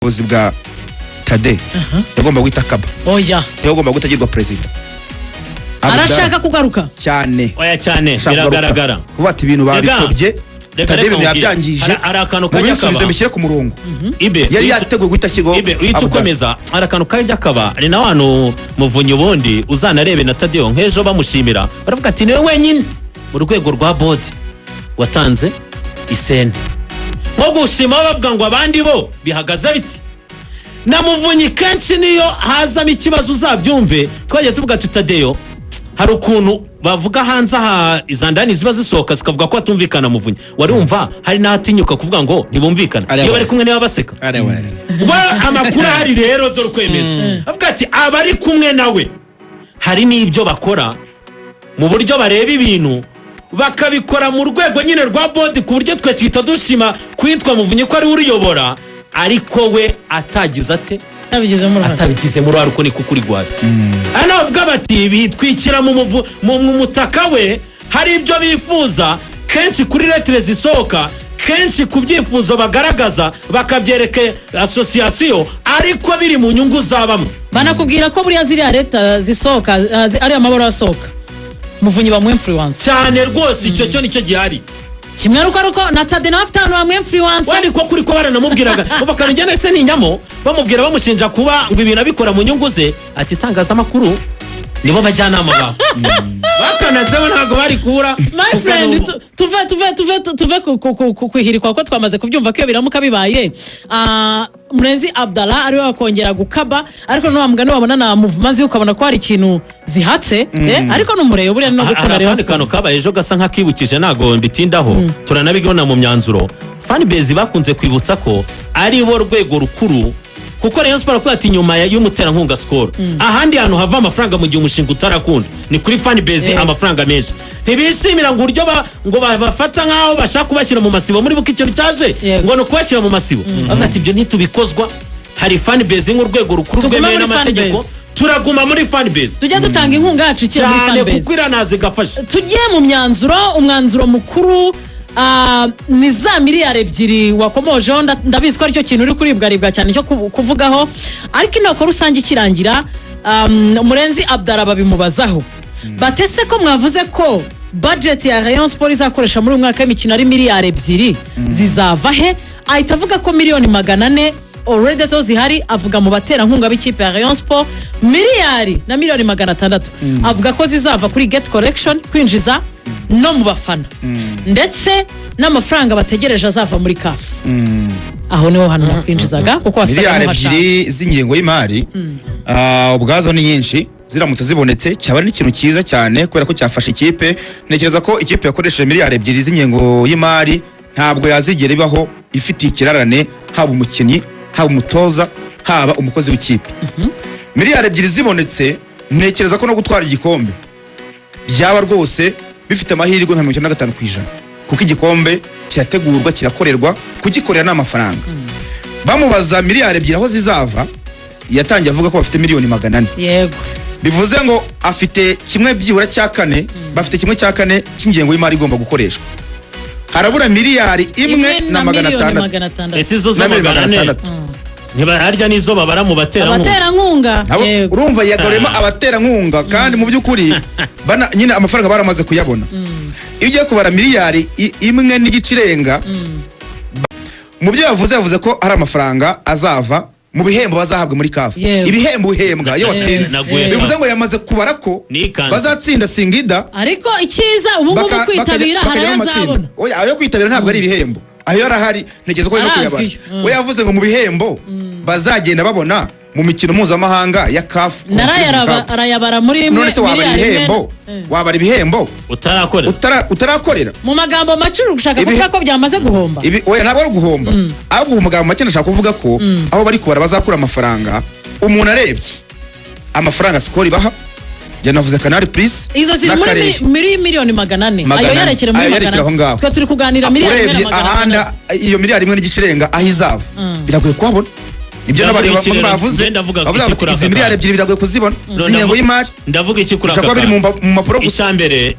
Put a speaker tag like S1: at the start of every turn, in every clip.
S1: Ubuyobozi bwa Tade yagomba guhita akaba
S2: Oya.
S1: yagomba guhita agirwa perezida. Abdallah
S2: Arashaka kugaruka.
S1: Cyane.
S3: Oya, cyane.
S1: Ashaka kugaruka.
S3: Biragaragara.
S1: Kuvuga ati ibintu babitobye.
S3: Reka,
S1: Tade
S3: reka
S1: ibintu
S3: nkubwire.
S1: yabyangije.
S3: Hari akantu kajya
S1: Mubisubize,
S3: kaba.
S1: mbishyire ku murongo.
S3: Ibe
S1: Yari yateguye guhita ashyirwaho
S3: Ibe uhita
S1: Abdallah.
S3: ukomeza. Hari akantu kajya kaba, ni na wano Muvunyi ubundi uzanarebe na Tadeo nk'ejo bamushimira, baravuga ati niwe wenyine mu rwego rwa board watanze isene nko gushima, bavuga ngo abandi bo bihagaze biti. Na Muvunyi kenshi niyo hazamo ikibazo, uzabyumve, twagiye tuvuga ati Tadeyo hari ukuntu bavuga hanze aha, izandani ziba zisohoka zikavuga ko batumvikana. Muvunyi wari wumva hari n'ahatinyuka kuvuga ngo ntibumvikana? Iyo bari kumwe niba baseka. Ubwo amakuru ahari rero, dore ukwemeza, avuga ati abari kumwe nawe hari n'ibyo bakora mu buryo bareba ibintu, bakabikora mu rwego nyine rwa board, ku buryo twe tuhita dushima kwitwa Muvunyi ko ariwe uruyobora, ariko we atagize ate?
S2: Yabigizemo uruhare.
S3: Atabigizemo uruhare. Uko niko kuri guhari. Hano bavuga bati bitwikira mu mutaka we, hari ibyo bifuza kenshi kuri lettre zisohoka, kenshi ku byifuzo bagaragaza bakabyereka association, ariko biri mu nyungu za bamwe.
S2: Banakubwira ko buriya ziriya lettre zisohoka, ariya mabaruwa asohoka, Muvunyi bamu influence.
S3: Cyane rwose, icyo cyo nicyo gihari.
S2: Kimwe nuko na Tade nawe afite ahantu bamu influence.
S3: Wenda ko kuri ko baranamubwiraga ngo bakanajya se ninyamo bamubwira, bamushinja kuba ngo ibintu abikora mu nyungu ze, ati itangazamakuru nibo bajyanama bawe bakanazeho, ntabwo bari kubura.
S2: My friend, tuve kwihirikwa ko twamaze kubyumva ko iyo biramuka bibaye, Murenzi Abdallah ariwe wakongera gukaba. Ariko no mugani wabona na mouvement ziwe, ukabona ko hari ikintu zihatse, ariko n'umurego buriya no
S3: Hari
S2: gukunda Rayon
S3: akandi
S2: Sport.
S3: kantu kabaye ejo gasa nk'akibukije, ntabwo mbitindaho, turanabibona mu myanzuro. Fanbase bakunze kwibutsa ko ari bo rwego rukuru, kuko Rayon Sport avuga ati nyuma y'umuterankunga Skol, ahandi hantu hava amafaranga mu gihe umushinga utarakunda ni kuri fanbase. Amafaranga menshi ntibishimira ngo uburyo ngo babafata nk'aho bashaka kubashyira mu masibo. Muri buko ikintu cyaje ngo ni ukubashyira mu masibo. Bavuga ati ibyo ntitubikozwa, hari fanbase nk'urwego rukuru
S2: Tugume
S3: rwemewe
S2: muri
S3: n'amategeko.
S2: fanbase.
S3: Turaguma muri fanbase.
S2: Tujye dutanga inkunga yacu ikiri muri
S3: Cyane.
S2: fanbase.
S3: Kuko iranaza igafasha.
S2: Tujye mu myanzuro. Umwanzuro mukuru, ni za miliyari 2 wakomojeho. Ndabizi ko aricyo kintu uri kuribwaribwa cyane cyo kuvugaho, ariko inteko rusange ikirangira, Murenzi Abdara babimubazaho batese ko mwavuze ko budget ya Rayon Sport izakoresha muri uyu mwaka w'imikino ari miliyari 2, zizava he? Ahita avuga ko miliyoni 400 already zo zihari, avuga mu baterankunga b'ikipe ya Rayon Sport, miliyari na miliyoni 600 avuga ko zizava kuri gate collection, kwinjiza no mu bafana, ndetse n'amafaranga bategereje azava muri CAF. Aho niho hantu nakwinjizaga, kuko wasaga
S1: Miliyari
S2: n'uhashaka.
S1: ebyiri z'ingengo y'imari, ubwazo ni nyinshi. Ziramutse zibonetse cyaba ari n'ikintu cyiza cyane, kubera ko cyafasha ikipe. Ntekereza ko ikipe yakoresheje miliyari 2 z'ingengo y'imari ntabwo yazigera ibaho ifitiye ikirarane, haba umukinnyi, haba umutoza, haba umukozi w'ikipe. Miliyari 2 zibonetse, ntekereza ko no gutwara igikombe byaba rwose bifite amahirwe nka 95%, kuko igikombe kirategurwa, kirakorerwa, kugikorera ni amafaranga. Bamubaza miliyari 2 aho zizava, yatangiye avuga ko bafite miliyoni 400. Bivuze ngo afite kimwe byibura cya kane, bafite kimwe cya kane cy'ingengo y'imari igomba gukoreshwa. Harabura miliyari 1 na magana
S2: miliyoni
S1: atandatu.
S2: 600.
S3: Ese izo zo
S1: Na miliyoni
S3: magana
S1: magana
S3: ane
S1: atandatu.
S3: Ntibararya n'izo babara mu baterankunga?
S2: Abaterankunga.
S1: Urumva yagaruyemo abaterankunga, kandi mu by'ukuri nyine amafaranga baramaze kuyabona. Iyo ugiye kubara miliyari 1 n'igice irenga, mu byo yavuze, yavuze ko hari amafaranga azava mu bihembo bazahabwa muri CAF. Ibihembo uhembwa iyo watsinze.
S3: Naguye.
S1: Bivuze ngo yamaze kubara ko
S3: Nikanze.
S1: bazatsinda Singida
S2: Ariko icyiza ubu ngubu kwitabira hari
S1: bakajya
S2: ayo
S1: mu matsinda.
S2: azabona.
S1: Oya, ayo kwitabira ntabwo ari ibihembo, ayo arahari, ntekereza ko barimo
S2: Arazwi.
S1: kuyabara. We yavuze ngo mu bihembo bazagenda babona mu mikino mpuzamahanga ya CAF
S2: Narayo
S1: Confederation Cup.
S2: arayabara muri imwe
S1: None se wabara
S2: miliyari imwe.
S1: ibihembo, wabara ibihembo
S3: Utarakorera.
S1: Utarakorera?
S2: Mu magambo make uri gushaka kuvuga ko byamaze guhomba.
S1: Ibi oya, ntabwo ari uguhomba, ahubwo mu magambo make ndashaka kuvuga ko aho bari kubara bazakura amafaranga, umuntu arebye amafaranga Skol ibaha, yanavuze Canal Plus
S2: Izo ziri muri
S1: n'akarere.
S2: muri miliyoni 400.
S1: Magana
S2: Ayo
S1: ane.
S2: yerekere muri
S1: Ayo yerekere
S2: magana
S1: aho ngaho.
S2: Twe turi kuganira miliyari 1 na
S1: Urebye
S2: magana
S1: ahandi,
S2: atandatu.
S1: iyo miliyari 1 n'igice irenga aho izava biragoye kuhabona. Ibyo
S3: Ndavuga
S1: n'abantu
S3: iki
S1: bamwe
S3: rero?
S1: bavuze,
S3: Njye ndavuga
S1: bavuga
S3: iki
S1: bati
S3: kuri
S1: izi
S3: aka
S1: miliyari
S3: kantu?
S1: ebyiri biragoye kuzibona
S3: No,
S1: z'ingengo y'imari.
S3: Ndavuga iki kuri
S1: Bishobora
S3: aka
S1: kuba biri mu
S3: kantu?
S1: mu mpapuro gusa.
S3: Icya mbere,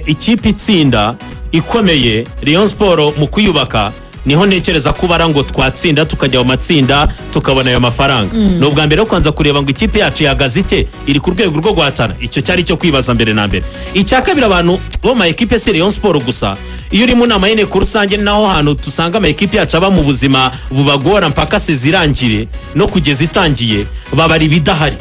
S3: ikipe itsinda ikomeye, Rayon Sport mu kwiyubaka Niho ntekereza ko ubara ngo twatsinda, tukajya mu matsinda, tukabona ayo mafaranga. Ni ubwa mbere kubanza kureba ngo ikipe yacu ihagaze ite, iri ku rwego rwo guhatana. Icyo cyari cyo kwibaza mbere na mbere. Icya kabiri, abantu bo mu ma ekipe, si Rayon Sport gusa, iyo uri mu nama y'inteko rusange, naho hantu dusanga ama ekipe yacu aba mu buzima bubagora mpaka sezirangire no kugeza itangiye, babara ibidahari.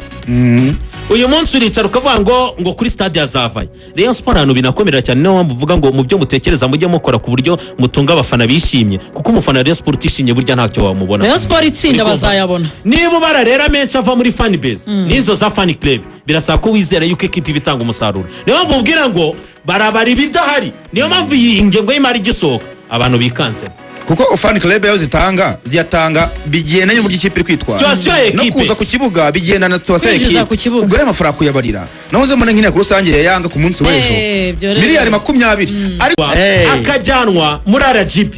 S3: Uyu munsi uricara ukavuga ngo kuri stade yazavaye Rayon Sport, ahantu binakomera cyane. Niyo mpamvu uvuga ngo mu byo mutekereza mujye mukora ku buryo mutunga abafana bishimye, kuko umufana wa Rayon Sport utishimye burya ntacyo wamubona.
S2: Rayon Sport itsinda
S3: Uri kumva?
S2: bazayabona.
S3: Niba ubara rero amenshi ava muri fan base n'izo za fan club, birasaba ko wizera yuko ekipi iba itanga umusaruro. Niyo mpamvu ubwira ngo barabara ibidahari. Niyo mpamvu iyi ngengo y'imari igisohoka abantu bikanze.
S1: Kuko fan club yo zitanga, ziyatanga bigendanye n'uburyo ikipe iri kwitwara
S3: Situation ya
S1: no
S3: ekipe.
S1: kuza ku kibuga, bigendana na situation ya
S2: Kwinjiza
S1: ekipe.
S2: ku kibuga.
S1: Ubwo rero amafaranga kuyabarira, nahoze mbona nk'inteko rusange ya Yanga ku munsi w'ejo,
S2: Ibyo rero.
S1: miliyari 20, ariko
S4: Hey.
S3: Akajyanwa muri RGB.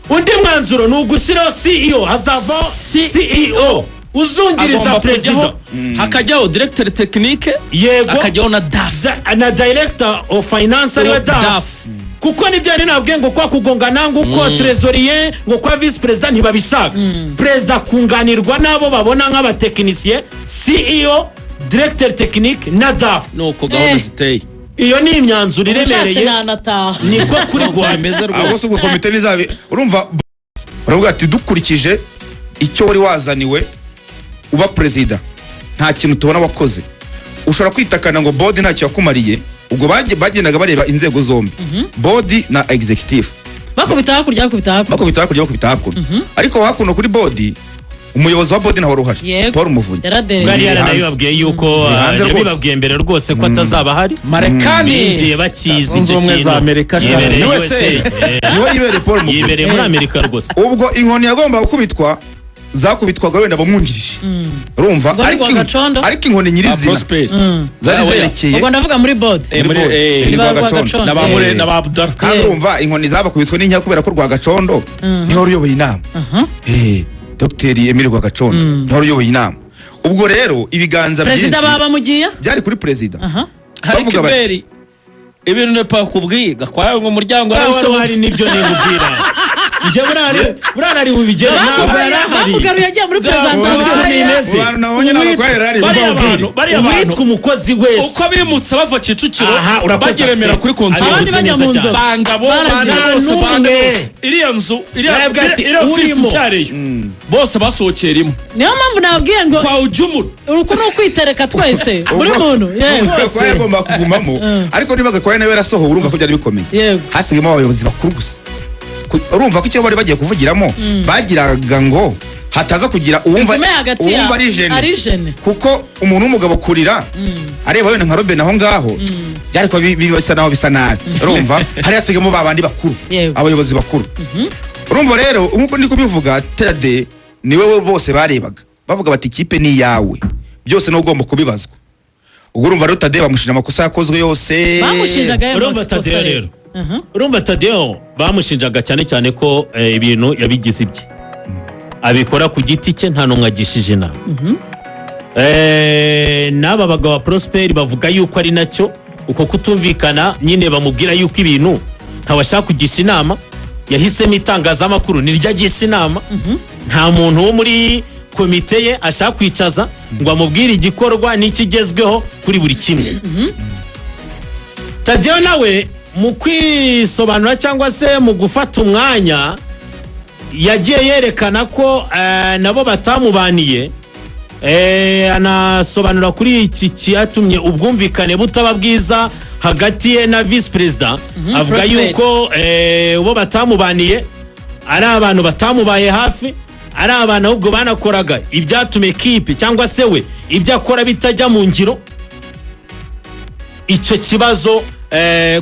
S3: Undi mwanzuro ni ugushyiraho CEO, hazavaho CEO uzungiriza
S4: Agomba
S3: perezida.
S4: kujyaho, hakajyaho directeur technique, hakajyaho na DAF.
S3: Na director of finance, ariwe DAF.
S4: DAF.
S3: Kuko nibyo yari nabwiye ngo kwa kugongana, ngo uko trésorier, ngo kwa vice perezida ntibabishaka. Perezida kunganirwa n'abo babona nk'abatekinisiye, CEO, directeur technique na DAF.
S4: Nuko gahunda ziteye.
S3: Iyo ni imyanzuro
S2: Ushatse
S3: iremereye.
S2: nanataha.
S3: Niko kuri
S4: Nuko
S3: guhari.
S4: bimeze
S1: Ahubwo
S4: rwose.
S1: si ubwo komite ntizabe? Urumva baravuga ati: "Dukurikije icyo wari wazaniwe uba perezida, nta kintu tubona wakoze." Ushobora kwitakana ngo board ntacyo yakumariye. Ubwo bagendaga bareba inzego zombi, board na executive.
S2: Bakubita hakurya, bakubita hakurya.
S1: Bakubita hakurya, bakubita hakuno. Ariko hakuno kuri board, umuyobozi wa board ntawe wari uhari. Paul Muvunyi.
S2: Yaradereje.
S3: Bwari
S1: Ni hanze.
S3: yaranabibabwiye yuko
S1: Ni hanze rwose.
S3: yabibabwiye mbere rwose ko atazaba ahari.
S4: Marekani.
S3: Binjiye bakizi
S4: Zunze
S3: icyo
S4: Ubumwe
S3: kintu.
S4: za Amerika, sha.
S3: Yibereye
S1: USA.
S3: USA.
S1: Niho yibereye Paul Muvunyi.
S3: Yibereye muri Amerika rwose.
S1: Ubwo inkoni yagomba gukubitwa, zakubitwaga wenda bamwungirije, urumva?
S2: Ngo ni Rwagacondo?
S1: Ariko inkoni nyirizina
S4: Prosper
S1: zari
S4: Ah, oya.
S1: zerekeye
S2: Ubwo ndavuga muri board.
S1: Muri
S4: muri
S1: board. Ni
S2: Ba
S1: Rwagacondo.
S2: Rwagacondo.
S4: Na ba Mure na ba Abdallah.
S1: Kandi urumva inkoni zabakubiswe n'inka, kubera ko Rwagacondo niwe wari uyoboye inama. Dr Emile Rwagacondo niwe wari uyoboye inama. Ubwo rero ibiganza
S2: Perezida
S1: byinshi
S2: baba mugiye
S1: byari kuri perezida.
S4: Hari
S1: Bavuga bati-
S4: kiberi ibintu nepa kubwiye Gakwaya ngo umuryango
S3: Wari
S4: yarawusohotse.
S3: uhari, nibyo nikubwira njye burari ari bubigere, ntabwo yari ahari.
S2: Bamugaruye agiye muri presentation.
S3: Uko bimeze.
S1: Mu bantu nabonye ntabwo Gakwaya yari ahari.
S4: Bariya bantu, bariya bantu
S3: Uwitwa umukozi wese
S4: uko bimutse bava Kicukiro
S3: Aha, urakoze,
S4: bajya i Remera
S3: Axel.
S4: kuri contrôle,
S2: Abandi bajya mu nzu.
S4: Bangabo
S2: Baragiye.
S4: bande bose, bande
S3: Nta
S4: bose, iriya nzu, iriya
S3: Yarabwiye ati,
S4: iriya ofisi
S3: "Urimo."
S4: nshyareyo, bose basohokeye rimwe.
S2: Niyo mpamvu nababwiye ngo
S4: Kwa ujumura.
S2: uku ni ukwitereka twese, buri muntu, yego.
S1: Gakwaya yagomba kugumamo, ariko niba Gakwaya nawe yarasohowe, urumva ko byari bikomeye. Hasigayemo abayobozi bakuru gusa. Urumva ko icyo bari bagiye kuvugiramo, bagiraga ngo hataza kugira uwumva
S2: Igume hagati ya
S1: uwumva ari gêné.
S2: Ari gêné.
S1: Kuko umuntu w'umugabo kurira areba wenda nka Robin aho ngaho, byari kuba bisa naho bisa nabi. Urumva hari hasigayemo ba bandi bakuru, abayobozi bakuru. Urumva rero, nk'uko ndi kubivuga, Tade ni wowe bose barebaga, bavuga bati: "Ikipe ni iyawe, byose ni ugomba kubibazwa." Ubwo urumva rero Tade bamushinja amakosa yakozwe yose.
S2: Bamushinjaga ayo
S3: Urumva
S2: makosa
S3: Tadeo
S2: rero.
S3: rero, urumva Tadeo bamushinjaga cyane cyane ko ibintu yabigize ibye, abikora ku giti cye, nta n'umwe agishije inama. N'aba bagabo ba Prosper bavuga yuko ari nacyo uko kutumvikana nyine, bamubwira yuko ibintu ntawashaka kugisha inama, yahisemo itangazamakuru niryo agisha inama. Nta muntu wo muri komite ye ashaka kwicaza ngo amubwire igikorwa n'ikigezweho kuri buri kimwe. Tadeo nawe mu kwisobanura cyangwa se mu gufata umwanya, yagiye yerekana ko nabo batamubaniye. Anasobanura kuri iki cyatumye ubwumvikane butaba bwiza hagati ye na visi perezida, avuga
S2: Prosper.
S3: yuko bo batamubaniye, ari abantu batamubaye hafi, ari abantu ahubwo banakoraga ibyatuma ekipe cyangwa se we ibyo akora bitajya mu ngiro. Icyo kibazo,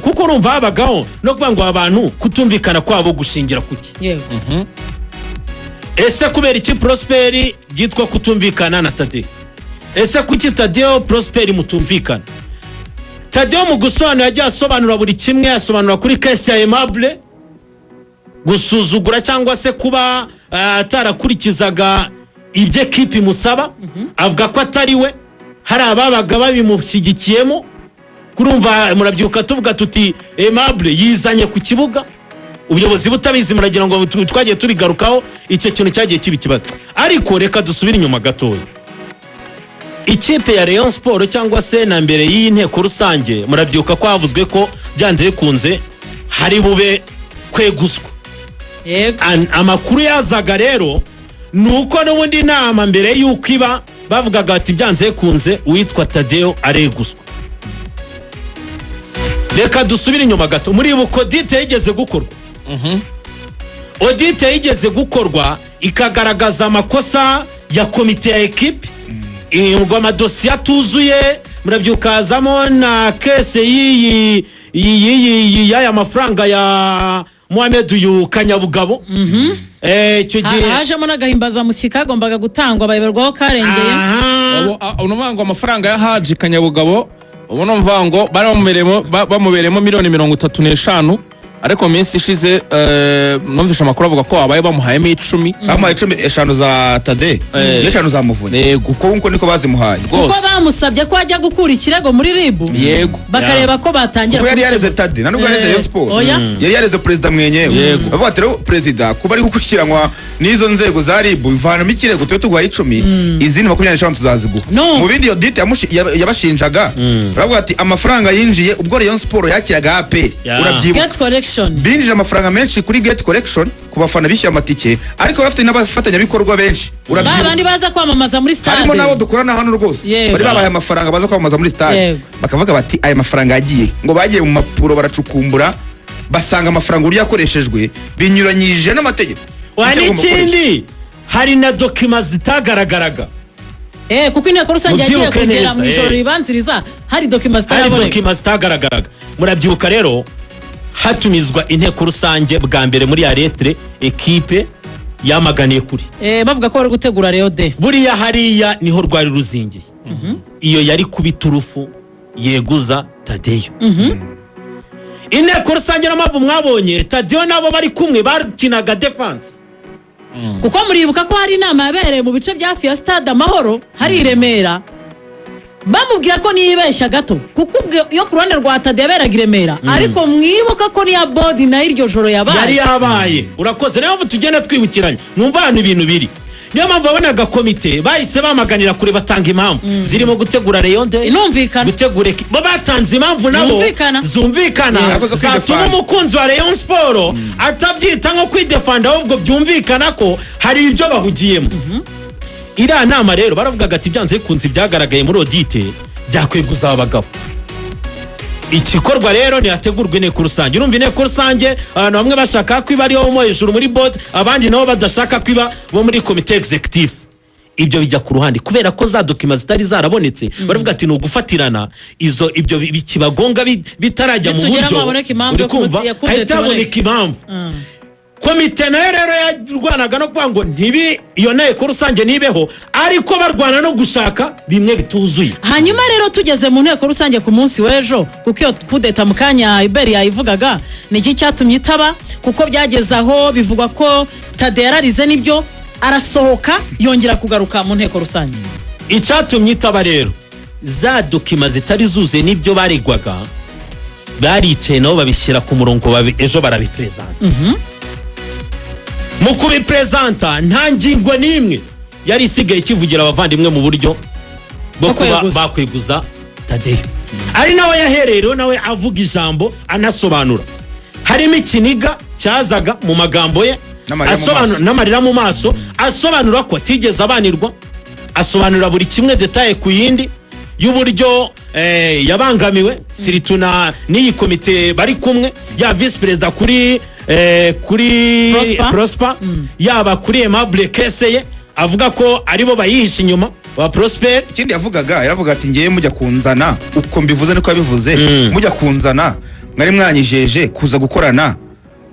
S3: kuko urumva habagaho no kuvuga ngo abantu kutumvikana kwabo gushingira kuki? Ese kubera iki Prosperi byitwa kutumvikana na Tadeo? Ese kuki Tadeo Prosperi mutumvikana? Tadeo mu gusobanura yagiye asobanura buri kimwe, asobanura kuri case ya Aimable, gusuzugura cyangwa se kuba atarakurikizaga ibyo ekipi imusaba, avuga ko atari we, hari ababaga babimushyigikiyemo. Kurumva murabyuka tuvuga tuti Aimable yizanye ku kibuga. Ubuyobozi butabizi, muragira ngo twagiye tubigarukaho, icyo kintu cyagiye kiba ikibazo. Ariko reka dusubire inyuma gatoya. Ikipe ya Rayon Sport, cyangwa se na mbere y'iyi nteko rusange, murabyibuka ko havuzwe ko byanze bikunze hari bube kweguzwa. Amakuru yazaga rero ni uko n'ubundi inama mbere y'uko iba bavugaga bati byanze bikunze uwitwa Tadeo areguzwa. Reka dusubire inyuma gato. Muribuka audit yigeze gukorwa? Audit yigeze gukorwa ikagaragaza amakosa ya komite ya ekipe, ngo amadosiye atuzuye. Murabyuka hazamo na case y'iyi y'iyi y'aya mafaranga ya Mohamed uyu Kanyabugabo. Icyo gihe
S2: Hajemo n'agahimbazamusyi kagombaga gutangwa, bayoberwaho karengeye.
S3: Aha.
S4: Ubu unuvuga ngo amafaranga ya Haji Kanyabugabo, ubu numva ngo bari bamubereyemo miliyoni 35, ariko mu minsi ishize numvishe amakuru avuga ko babaye bamuhayemo 10.
S1: Bamuhaye 10, 5 za Tade n'5 za Muvunyi.
S4: Yego.
S1: Kuko nkuko niko bazimuhaye.
S2: Kuko
S4: Rwose.
S2: bamusabye ko ajya gukura ikirego muri RIB, bakareba ko batangira
S1: Kuko yari yareze
S2: kubikemura.
S1: Tade, nta nubwo yareze Rayon Sport.
S2: Oya.
S1: Yari yareze perezida mwenyewe. Bavuga ati rero perezida kuba ari gukurikiranwa n'izo nzego za RIB, bivanamo ikirego, tube tuguhaye 10, izindi 25 tuzaziguha.
S2: No.
S1: Mu bindi iyo audit yabashinjaga, baravuga ati amafaranga yinjiye ubwo Rayon Sport yakiraga APR, urabyibuka,
S2: Gate collection.
S1: binjije amafaranga menshi kuri gate collection, ku bafana bishyuye amatike, ariko bafite n'abafatanyabikorwa benshi,
S2: Ba
S1: urabyibuka,
S2: bandi baza kwamamaza muri stade.
S1: Harimo n'abo dukorana hano rwose, bari babahaye amafaranga baza kwamamaza muri stade. Bakavuga bati aya mafaranga yagiye, ngo bagiye mu mapuro baracukumbura, basanga amafaranga uburyo yakoreshejwe binyuranyije n'amategeko.
S3: Wa
S1: Icyo agomba gukoresha.
S3: N'ikindi, hari na document zitagaragaraga.
S2: Kuko inteko rusange yagiye
S3: Mubyibuke
S2: kugera
S3: neza,
S2: mu ijoro ribanziriza hari document
S3: hari
S2: zitaraboneka.
S3: Document zitagaragaraga. Murabyibuka rero hatumizwa inteko rusange bwa mbere, muri ya lettre ekipe yamaganiye kuri
S2: Bavuga ko bari gutegura Rayon Day.
S3: Buriya hariya niho rwari ruzingiye. Iyo yari kuba iturufu yeguza Tadeyo. Inteko rusange, niyo mpamvu mwabonye Tadeyo nabo bari kumwe bakinaga défense.
S2: Kuko muribuka ko hari inama yabereye mu bice bya hafi ya Stade Amahoro hari i Remera, bamubwira ko niyibeshya gato, kuko ubwo iyo ku ruhande rwa Tade yaberaga i Remera, ariko mwibuka ko niya board nayo iryo joro
S3: Yari
S2: yabaye.
S3: yabaye. Urakoze. Niyo mpamvu tugenda twibukiranya, mwumva ahantu ibintu biri. Niyo mpamvu wabonaga komite bahise bamaganira kure, batanga impamvu zirimo gutegura Rayon Day,
S2: Inumvikana.
S3: gutegura bo batanze impamvu nabo
S2: Yumvikana.
S3: zumvikana,
S1: Yakoze
S3: zatuma
S1: kwidefanda.
S3: umukunzi wa Rayon Sport atabyita nko kwidefanda, ahubwo byumvikana ko hari ibyo bahugiyemo. Iriya nama rero baravugaga ati byanze bikunze ibyagaragaye muri audit byakweguza aba bagabo. Igikorwa rero ntihategurwa inteko rusange. Urumva inteko rusange abantu bamwe bashaka ko iba ariyo mo hejuru muri board, abandi nabo badashaka ko iba bo muri komite executive. Ibyo bijya ku ruhande kubera ko za document zitari zarabonetse. Baravuga ati ni ugufatirana izo, ibyo bikibagonga bitarajya mu
S2: Nitugeramo
S3: buryo.
S2: haboneka impamvu
S3: Uri
S2: yo
S3: kumva?
S2: ya kudeta
S3: Hahita haboneka
S2: iboneka.
S3: impamvu. Komite nayo rero yarwanaga no kuvuga ngo ntibi iyo nteko rusange ntibeho, ariko barwana no gushaka bimwe bituzuye.
S2: Hanyuma rero tugeze mu nteko rusange ku munsi w'ejo, kuko iyo kudeta mu kanya Iberi yayivugaga, ni iki cyatumye itaba? Kuko byageze aho bivugwa ko Tade yararize, nibyo, arasohoka, yongera kugaruka mu nteko rusange.
S3: Icyatumye itaba rero, za document zitari zuzuye n'ibyo baregwaga, baricaye nabo babishyira ku murongo, ejo barabiperezanta. Mu kubiperezanta nta ngingo n'imwe yari isigaye ikivugira abavandimwe mu buryo bwo
S2: Bwo
S3: kuba
S2: kweguza.
S3: bakweguza Tadeyo. Ari nawe yahereye rero nawe avuga ijambo, anasobanura, harimo ikiniga cyazaga mu magambo ye.
S1: N'amarira mu maso.
S3: N'amarira mu maso, asobanura ko atigeze abanirwa, asobanura buri kimwe détail ku yindi y'uburyo yabangamiwe, surtout na n'iyi komite bari kumwe, ya visi perezida kuri
S2: Prosper.
S3: Prosper, yaba kuri Aimable Keseye, avuga ko aribo bayihishe inyuma ba Prosper.
S1: Ikindi yavugaga, yaravuga ati ngewe mujya kunzana, uko mbivuze niko yabivuze, mujya kunzana mwari mwanyijeje kuza gukorana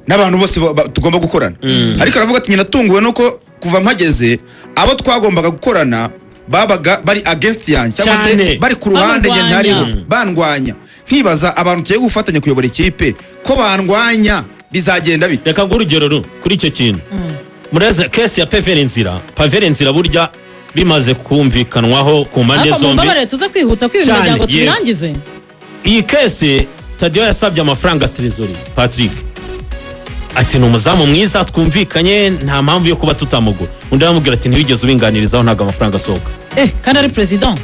S1: n'abantu bose tugomba gukorana. Ariko aravuga ati natunguwe nuko kuva mpageze abo twagombaga gukorana babaga bari against yanjye, cyangwa se bari ku ruhande njye
S2: Bamurwanya.
S1: ntariho, bandwanya, nkibaza abantu tugiye gufatanya kuyobora ikipe ko bandwanya bizagenda bite?
S3: Reka nguhe urugero kuri icyo kintu. Mureze case ya Pevere Nzira. Pevere Nzira burya bimaze kumvikanwaho ku mpande
S2: Ariko
S3: zombi.
S2: mumbabarire tuze kwihuta ko ibintu
S3: Cyane,
S2: kugira ngo
S3: yego.
S2: tubirangize.
S3: Iyi case, Tadeyo yasabye amafaranga trésorier Patrick. Ati: "Ni umuzamu mwiza, twumvikanye, nta mpamvu yo kuba tutamugura." Undi aramubwira ati: "Ntiwigeze ubinganirizaho, ntabwo amafaranga asohoka."
S2: Kandi ari perezida.